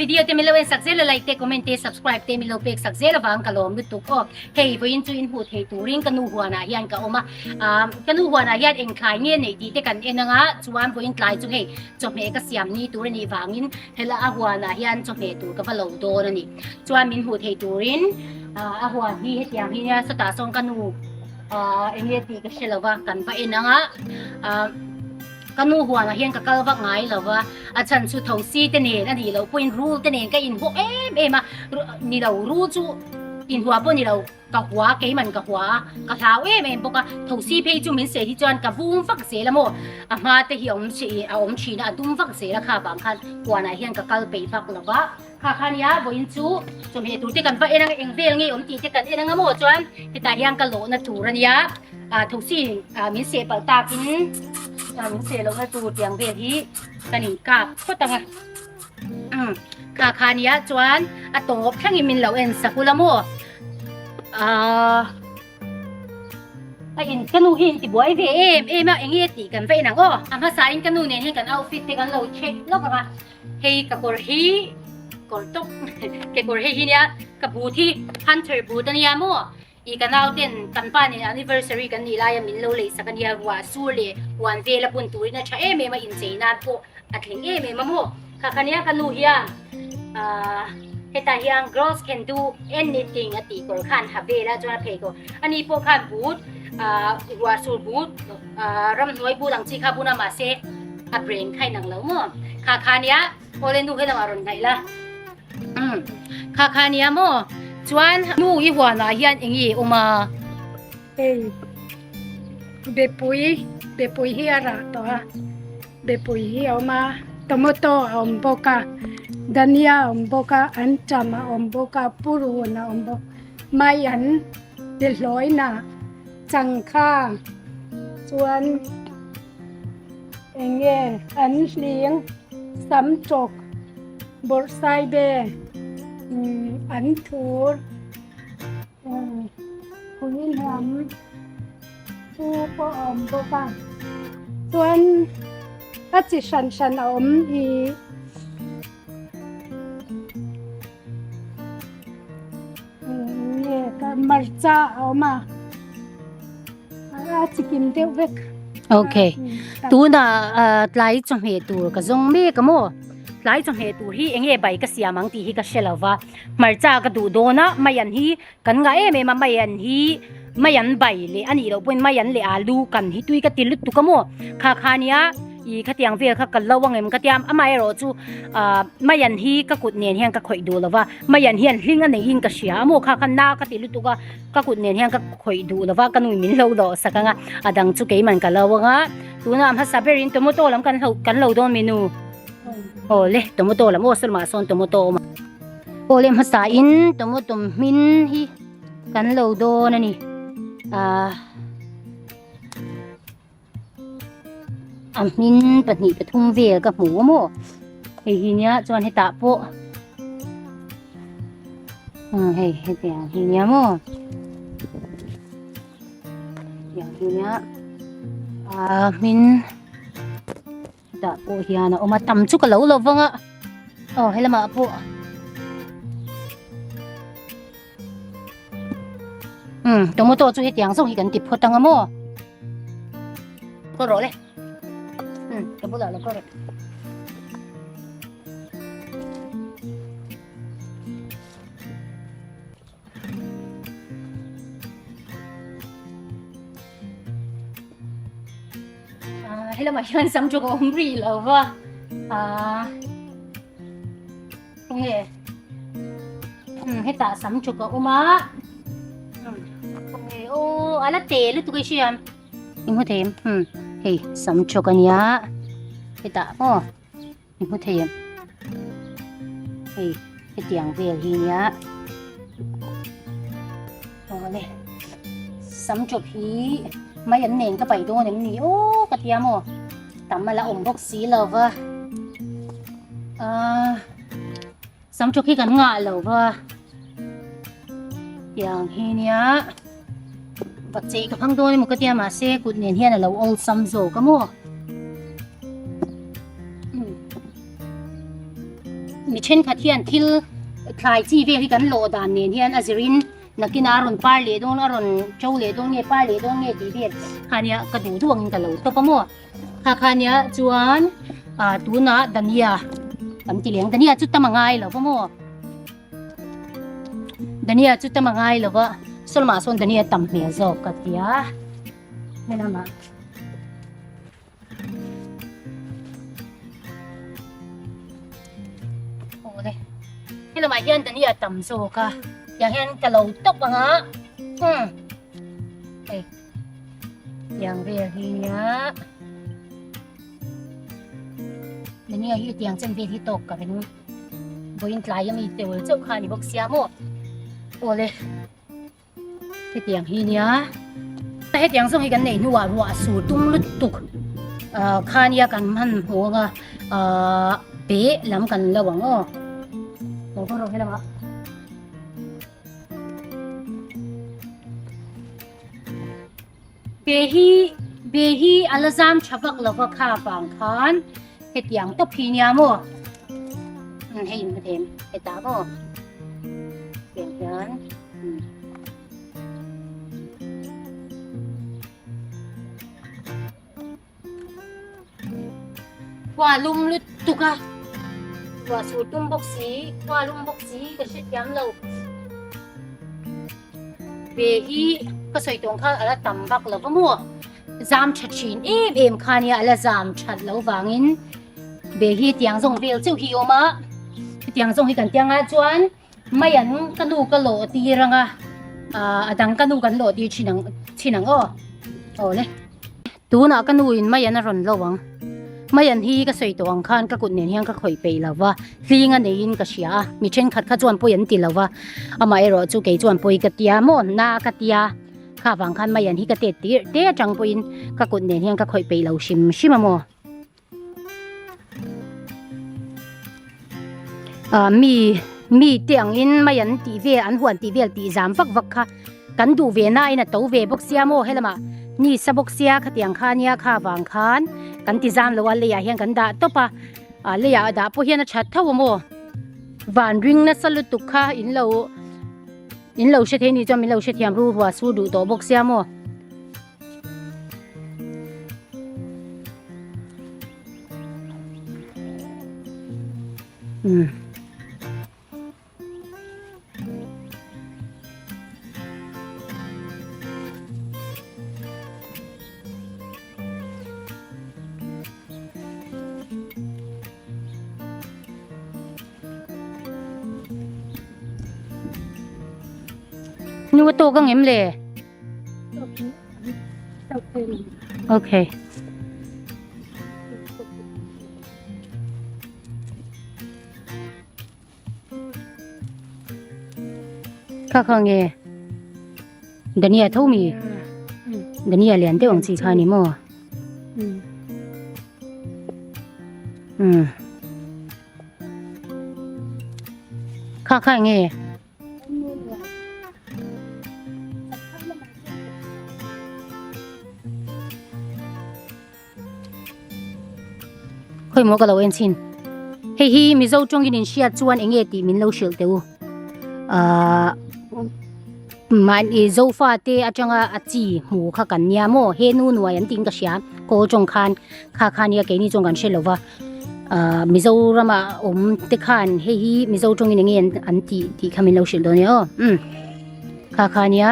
video te min lo en sak zel a like te comment te subscribe te min lo pek sak zel avang ka lawm lutuk aw. Hei vawiin chu in hmuh thei turin ka nu huanah hian ka awm a, ka nu huanah hian eng thlai nge neih tih te kan en anga chuan vawiin tlai chu hei chawhmeh ka siam ni tur a nih vangin hela a huanah hian chawhmeh tur ka va lo dawn a ni. Chuan min hmuh thei turin a huan hi hetiang hi nia sawtah sawn ka nu eng nge tih ka hre lo va kan va en anga. Ka nu huanah hian ka kal vak ngai lo va, a chhan chu thosi te nen a nih loh pawhin rul te nen ka inhawh em em a, ni lo rul chu inhuah pawh ni lo ka hua keiman ka hua a, ka hlau em em bawk a, thosi phei chu min seh hi chuan ka vum vak zel a maw, a hma te hi a awm a awm thin a, a dum vak zel a kha vang khan huanah hian ka kal peih vak lo va, kha kha nia vawiin chu chawhmeh tur te kan va en ang eng vel nge awm tih te kan en ang a maw chuan hetah hian ka lawhna tur a nia. Ah thosi ah min seh palh takin ah min seh lohna tur tiang vel hi kan in kap phawt ang a umm kha kha nia chuan a tawp thlengin min lo en sak ula maw ah a in ka nu hi in ti buai ve em em a enge tih kan va en ang aw a hmasa in ka nu nen hian kan outfit te kan lo check lawk ang a hei ka kawr hi kawr tawp kekawr hei hi nia ka boot hi hunter boot ania maw. I ka nau ten kan pa nen anniversary kan nih laia min lo lei sak a nia, ruah sur leh huan vela bun turin a tha em em a, inchei nan pawh a tling em em a maw. Kha kha nia ka nu hian ahh hetah hian girls can do anything a tih kawr khan ha vel a chuan a phei kawr ani pawh khan but ahh ruah sur but ahh ramhnuai but ang chi kha bun a mahse a brand kha inang lo maw. Kha kha nia awle nu helamah rawn hnaih la. Umm kha kha nia maw chuan nu i huanah hian eng nge awm a? Hei bepui bepui hi a rah tawh a bepui hi a awm a tomato a awm bawk a dania a awm bawk a anṭam a awm bawk a purun a awm bawk mai an behlawi changkha chuan eng nge an hling sam tawk Bawrhsaibe an thur phuihnam chu pawh a awm bawk a chuan a chi hran hran a awm ih nge ka hmarcha a awm a a chi kim deuh vek. Okay tunah tlai chawhmeh tur ka zawng mek a maw tlai chawhmeh tur hi eng nge bai ka siam ang tih hi ka hre lo va hmarcha ka duh dawn a maian hi kan ngah em em a maian hi maian bai leh a nih loh pawhin maian leh alu kan hi tui ka ti lutuk a maw kha kha nia Ih khatiang vel kha ka lo ang em ka tia amaherawh chu ah Mayan hi ka kut nen hian ka khawih duh lo va Mayan hian hling a neihin ka hria a maw kha kha na ka ti lutuk a ka kut nen hian ka khawih duh lo va ka nui min lo lawh sak ang a a dang chu keiman ka lo ang a tunah hmasa berin tomato lam kan hlo kan lo dawn menu aw le tomato lam aw saw lamah sawn tomato a awm a aw le hmasa in tomato hmin hi kan lo dawn a ni ah. A hmin 2 3 vel ka hmu a maw hei hi nia chuan hetah pawh umm hei hetiang hi nia maw hetiang hi nia a hmin hetah pawh hian a awm a tam chu ka lo lo vang a aw helamah pawh umm tomato chu hetiang zawng hi kan ti phawt ang a maw. Ka rawh le. Hmm, ka bulah lo ka rawh. Ah, helamah hian sam chu ka awm rih lo va. Ah, khawnge? Hmm, hetah sam chu ka awm a. Hmm, khawnge? Aw, a la te lutuk i hria. I hmu thei em? Hmm, hei sam chawk a nia. Hetah maw i hmu thei em? Hei hetiang vel hi nia. Awle sam chawp hi mai an nen ka paih dawn em ni aw ka tia maw tam a la awm bawk si lo va. Ah. Sam chawk hi kan ngah lo va tiang hi nia va chei ka hmang dawn emaw ka tia mahse kut nen hian a lo awlsam zawk a maw. Mi thenkhat hian thil thlai chi vel hi kan lawh dan nen hian a zirin nakinah a rawn par leh dawn a rawn to leh dawn nge par leh dawn nge tih vel kha nia ka duh duh angin ka lo tawp a maw. Kha kha nia chuan ah tunah Dania kan ti leng Dania chu tam a ngai lo va maw. Dania chu tam a ngai lo va sawlmah sawn Dania tam hmel zawk ka ti a helamah. Awle helamah hian Dania tam zawk a tiang hian ka lo tawp ang a umm hei tiang vel hi nia Dania hi tiang chen vel hi tawk ka ring vawiin tlai ami tel chauh kha a ni bawk sia maw awle. Hetiang hi nia hetiang zawng hi kan neih hnuah ruah sur tum lutuk ah kha nia kan hman hmuh anga ah pe lam kan lo ang aw lo kawng rawh helamah be hi be hi a la zam tha vak lo va kha vang khan hetiang tawp hi nia maw hei in hmu hetah maw tiang hian Khua lum lutuk a, ruah sur tum bawk si, khua lum bawk si ka hrethiam lo. Ve hi ka sawi tawng kha a la tam vak lo va maw? Zam tha thin em em kha nia a la zam that lo vangin ve hi tiang zawng vel chauh hi awm a, hetiang zawng hi kan tiang a chuan Mai an ka nu ka lawh tir ang a, a dang ka nu kan lawh tir thin ang thin ang aw. Aw le. Tunah ka nu in mai an a rawn lo ang. Mai an hi ka sawi tawh ang khan ka kut nen hian ka khawih peih lo va, hling a neiin ka hria a, mi thenkhat kha chuan pawi an ti lo va, amaherawh chu kei chuan pawi ka tia maw, na ka tia, kha vang khan mai an hi ka tet tir te atang pawhin ka kut nen hian ka khawih peih lo hrim hrim a maw. Ah mi mi te angin mai an tih vel an huan tih vel tih zam vak vak kha kan duh ve na in a to ve bawk sia maw helamah ni sa bawk sia khatiang kha nia kha vang khan kan ti zam lo a leiah hian kan dah tawp a ah leiah a dah pawh hian a that tho a maw van ring nasa lutuk kha in lo in lo hre thei ni chuan min lo hrethiam ru ruah sur duh tawh bawk sia maw. Um. Nu a tawk ang em le? Okay. Kha kha nge Dania tho mi Dania lian deuh ang chi kha ni maw Um Kha kha nge Khawi maw ka lo en chhin. Hei hi Mizo tawngin in hriat chuan eng nge tih min lo hrilh teh u. Ahh mahni Zofa te atanga a chi hmu kha kan nia maw he nu nuai an tiin ka hria kawl tawng khan kha kha nia keini chuan kan hre lo va. Ahh Mizoram ah awm te khan hei hi Mizo tawngin eng nge an tih tih kha min lo hrilh dawn nia aw umm kha kha nia.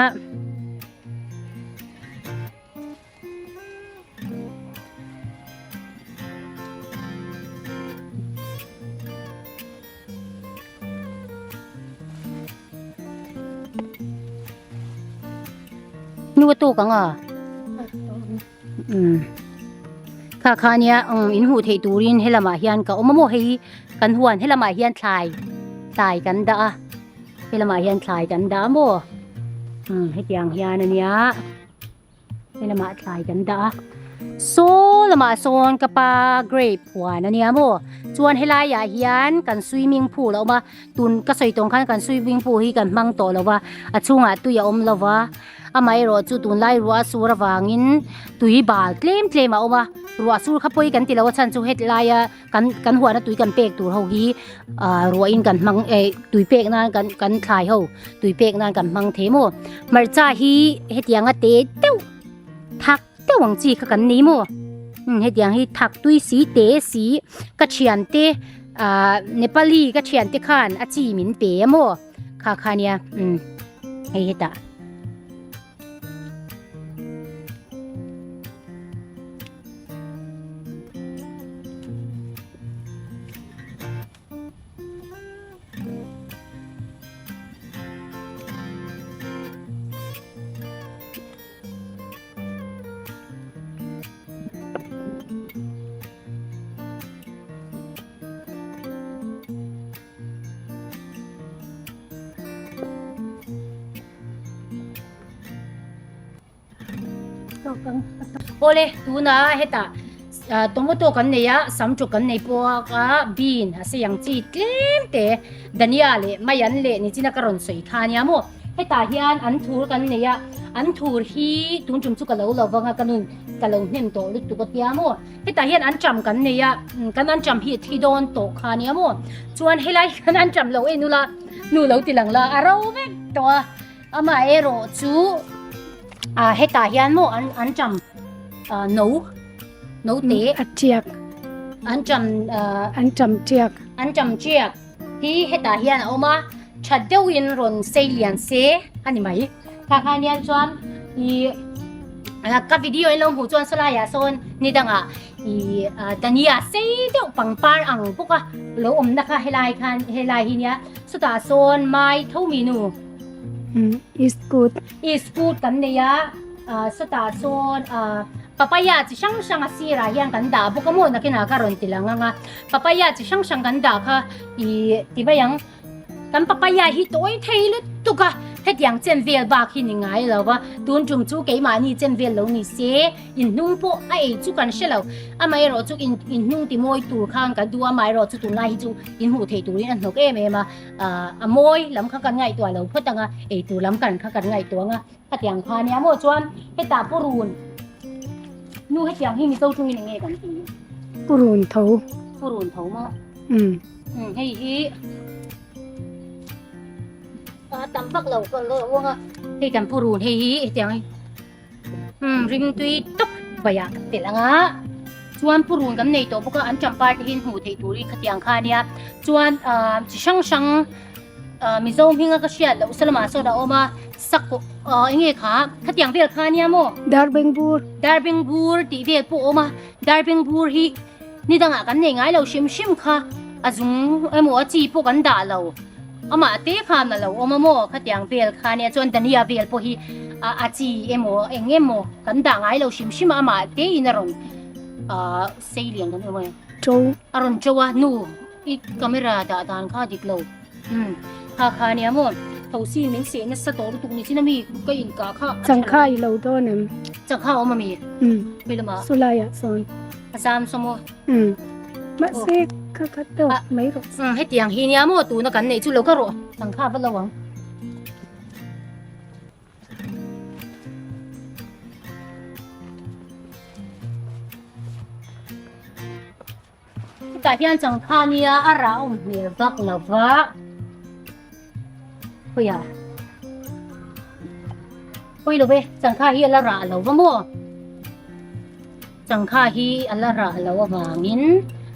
Nu a tawk ang a. Umm kha kha nia umm in hmuh theih turin helamah hian ka awm a maw hei kan huan helamah hian thlai thlai kan dah a helamah hian thlai kan dah a maw umm hetiang hian a nia helamah thlai kan dah a. Saw lamah sawn ka pa grape huan a nia maw chuan helai ah hian kan swimming pool a awm a tun ka sawi tawng khan kan swimming pool hi kan hmang tawh lo va a chhungah tui a awm lo va amaherawh chu tunlai ruah a sur avangin tui bal tlem tlem a awm a ruah sur kha pawi kan ti lo a chhan chu hetlai a kan kan huana tui kan pek tur ho hi ah ruahin kan hmang eh tui pek nan kan kan thlai ho tui pek nan kan hmang thei maw hmarcha hi hetianga te deuh thak deuh ang chi kha kan nei maw umm hetiang hi thak tui si te si ka thian te ah nepali ka thian te khan a chi min pe a maw kha kha nia umm hei hetah. Awle tuna hetah tomato kan nei a samṭuk kan nei pawh a bean a sei ang chi tlem te dhania leh maian leh nichina ka rawn sawi kha ania maw hetah hian an thur kan nei a an thur hi tun tum chu ka lo lo vang a ka nun ka lo hnem tawh lutuk a tia maw hetah hian an ṭam kan nei a kan an ṭam hi a thi dawn tawh kha ania maw chuan helai kan an ṭam lo en ula nu lo ti lang la a ro vek tawh a. Amaherawh chu ah hetah hian maw an an ṭam ah no no te a tiak an ṭam ah an ṭam tiak an ṭam tiak hi hetah hian a awm a ṭha deuhin rawn sei lian se a ni mai tah khan hian chuan ih ka video in lo hmuh chuan sawlai ah sawn ni dangah ih dhania sei deuh pangpar ang bawk a lo awmna kha helai khan helai hi nia chutah sawn mai tho mi nu. Iskut. Iskut kan nei a, sawtah sawn papaya chi hrang hrang a sirah hian kan dah bawk a maw nakinah ka rawn ti lang ang a, papaya chi hrang hrang kan dah kha ih ti mai ang, kan papaya hi tawi thei lutuk a, hetiang chen vel bak hi ni ngai lo va, tun tum chu keimahni chen vel lo ni se. Inhnung pawh a ei chu kan hre lo. Amaherawh chu in inhnung ti mawi tur khan kan duh a, amaherawh chu tunlai hi chu in hmuh theih turin a hnawk em em a, ah a mawi lam kha kan ngaihtuah lo phawt ang a, ei tur lam kan kha kan ngaihtuah ang a, khatiang kha ania maw chuan hetah purun nu hetiang hi Mizo tungin eng nge kan tih? Purun tho. Purun tho maw? Umm. Umm hei hi a tam vak lo ka lo ang a, hei kan purun hei hi hetiang hi. Umm ringtui tawp baiah ka telh ang a chuan purun kan nei tawh bawk a an champar te hi hmuh theih turin khatiang kha ania chuan ah chi hrang hrang ah mizo hminga ka hriat loh salamah sawn a awm a sakawh ah eng nge kha khatiang vel kha ania maw Darbengbur Darbengbur tih vel pawh a awm a Darbengbur hi ni dangah kan nei ngai lo hrim hrim kha a zung emaw a chi pawh kan dah lo. Amah te khan a lo awm a maw? Khatiang vel kha nia chuan Dania vel pawh hi a chi emaw eng emaw kan dah ngai lo hrim hrim a, amah te in a rawn sei lian kan emaw Ṭo. A rawn ṭo a, nu i camera dah dan kha dik lo. Umm kha kha nia maw? Thosi min seh nasa tawh lutuk ni chin a mi ka inkah kha. Changkha i lo dawn em? Changkha a awm a mi? Umm. Hei lamah. Sawlaiah sawn. A zam saw maw? Umm. Mahse kha kha tawk mai rawh. Umm hetiang hi nia maw tuna kan neih chu lo ka rawh changkha va lo ang. Hetah hian changkha nia a rah awm hmel vak lo va. Khawiah? Khawi lo ve, changkha hi a la rah lo va maw? Changkha hi a la rah lo avangin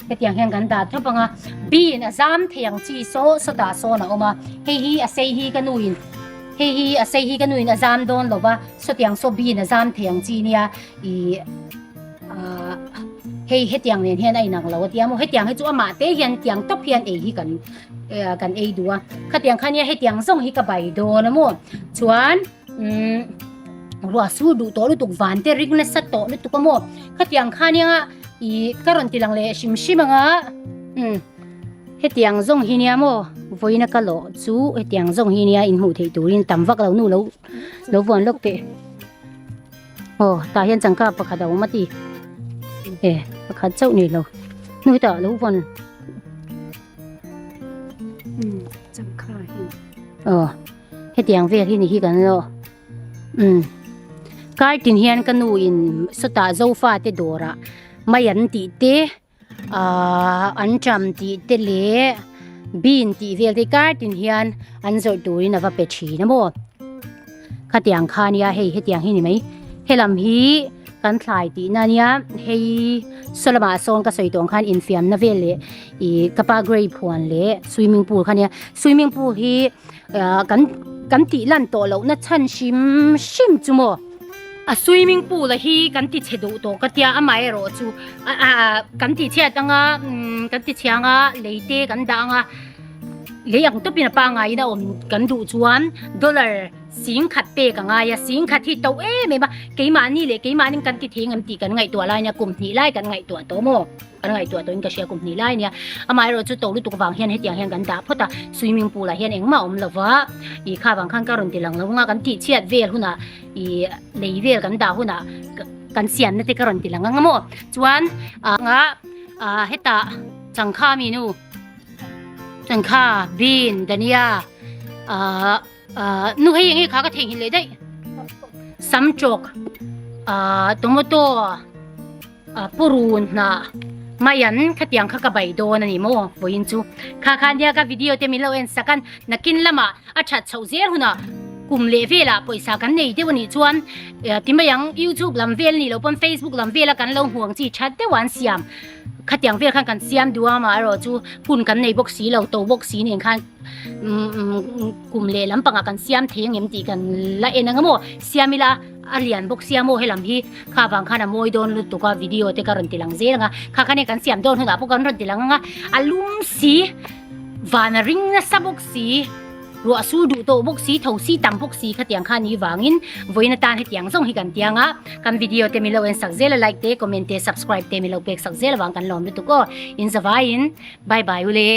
hetiang hian kan dah thap ang a. Bean a zam thei ang chi saw sawtah sawn a awm a, hei hi a sei hi ka nuin hei hi a sei hi ka nuin a zam dawn lo va, sawtiang saw bean a zam thei ang chi nia ih ah hei hetiang nen hian a inang lo a tia maw hetiang hi chu amah te hian tiang tawp hian ei hi kan kan ei duh a khatiang kha nia hetiang zawng hi ka bai dawn a maw chuan umm ruah sur duh tawh lutuk van te ring nasa tawh lutuk a maw khatiang kha nia ih ka rawn ti lang leh hrim hrim ang a umm hetiang zawng hi nia maw vawiin a ka lawh chu hetiang zawng hi nia inhmuh theih turin tam vak lo nu lo lo vuan lawk teh. Aw tah hian changka pakhat a awm a ti. E pakhat chauh ni lo. Nu hetah lo vawn. Um changkha hi. Aw hetiang vel hi ni hi kan lo. Um kartin hian ka nu in sawtah zofa te dawrah mai an tih te ahh an ṭam tih te leh bean tih vel te kartin hian an zawrh turin a va pe thin a maw khatiang kha nia hei hetiang hi ni mai helam hi kan thlai tihna ania hei saw lamah sawn ka sawi tawh ang khan infiamna vel leh ih ka pa grape huan leh swimming pool kha nia swimming pool hi ahh kan kan tih lan tawh lohna chhan hrim hrim chu maw. A swimming pool a hi kan ti chhe duh tawh ka tia amaherawh chu ah kan ti chhiat anga umm kan ti chhia anga lei te kan dah anga lei ang tawpin a pangaiin a awm kan duh chuan dollar sing khat pek a ngai a sing khat hi to em em a keimahni leh keimahni kan ti thei ang em tih kan ngaihtuah lai ania kum hnih lai kan ngaihtuah tawh maw kan ngaihtuah tawhin ka hria kum hnih lai ania amaherawh chu to lutuk vang hian hetiang hian kan dah phawt a swimming pool ah hian engmah a awm lova ih kha vang khan ka rawn ti lang lo anga kan tih chhiat vel hunah ih lei vel kan dah hunah kan siamna te ka rawn ti lang ang a maw chuan anga ah hetah changkha mi nu changkha bean dania ah ah nu hei enge kha ka theihnghilh leh daih samtawk ah tomato Ah purun hnah mai an khatiang kha ka bai dawn a ni maw vawiin chu kha kha nia ka video te min lo en sak a nakin lamah a that chhoh zel hunah kum leh velah pawisa kan nei deuh a nih chuan ti mai ang youtube lam vel a nih loh pawn facebook lam vela kan lo hmuh ang chi that deuh a an siam khatiang vel khan kan siam duh a amaherawh chu hun kan nei bawk si lo to bawk si nen khan umm kum leh lampangah kan siam thei ang em tih kan la en ang a maw siam ila. A lian bawk sia maw helam hi kha vang khan a mawi dawn lutuk a video te ka rawn ti lang zel ang a kha khan hei kan siam dawn hunah pawh kan rawn ti lang ang a a lum si van a ring nasa bawk si ruah sur duh tawh bawk si tho si tam bawk si khatiang khan ni vangin vawiin atan hetiang zawng hi kan tiang a kan video te min lo en sak zel a like te comment te subscribe te min lo pek sak zel avang kan lawm lutuk aw in zavaiin bye bye ule.